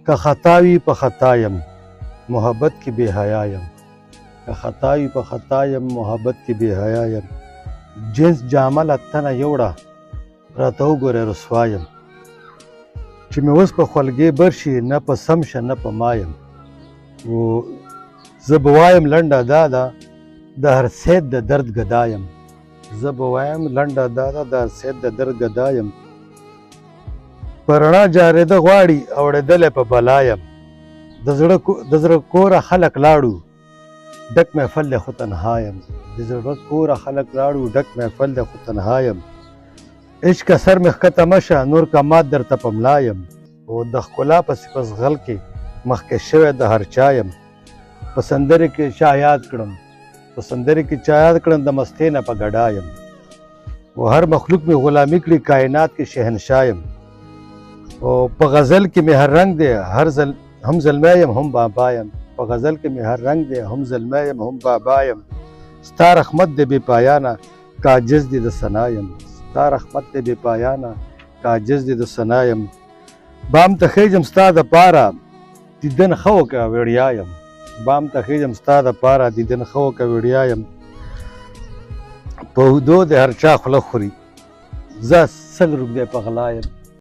که خطا وي په خطا یم، محبت کې بې حیا یم. که خطا وي په خطا یم، محبت کې بې حیا یم. جنس جامه له تنه یوړه، راته وګوره رسوا یم. چې مې اوس په خولګې بر شي، نه په سم شه نه په ما یم. او زه به وایم لنډه دا ده، د هر سید د درد ګدا یم. زه به وایم لنډه دا ده، د هر سید د درد ګدا یم. په رڼا جارېده غواړي، اوړېدلی په بلا یم. د زړه کوره خلک لاړو، ډک محفل دی خو تنها یم. د زړه کوره خلک لاړو، ډک محفل دی خو تنها یم. عشقه سر مې ښکته مه شه، نور کمات درته په ملا یم. او د ښکلا پسې په ځغل کې مخکې شوی د هر چا یم. په سندرې کې چا یاد کړم، په سندرې کې چا یاد کړم، د مستۍ نه په ګډا یم. او هر مخلوق مې غلامي کړي، کائنات کې شهنشاه یم. او په غزل کې مې هر رنګ دی، هر ځل هم زلمی یم هم بابا یم. په غزل کې مې هر رنګ دی، هم زلمی یم هم بابا یم. ستا رحمت دی بې پایانه، کاجز دی د ثنا یم. ستا رحمت دی بې پایانه، کاجز دی د ثنا یم. بام ته خېژم ستا د پاره، دیدن ښه وکړه وړیا یم. بام ته خېژم ستا د پاره، دیدن ښه وکړه وړیا یم. په هودو د هر چا خوله خوري، زه سل روږدی په غلا یم.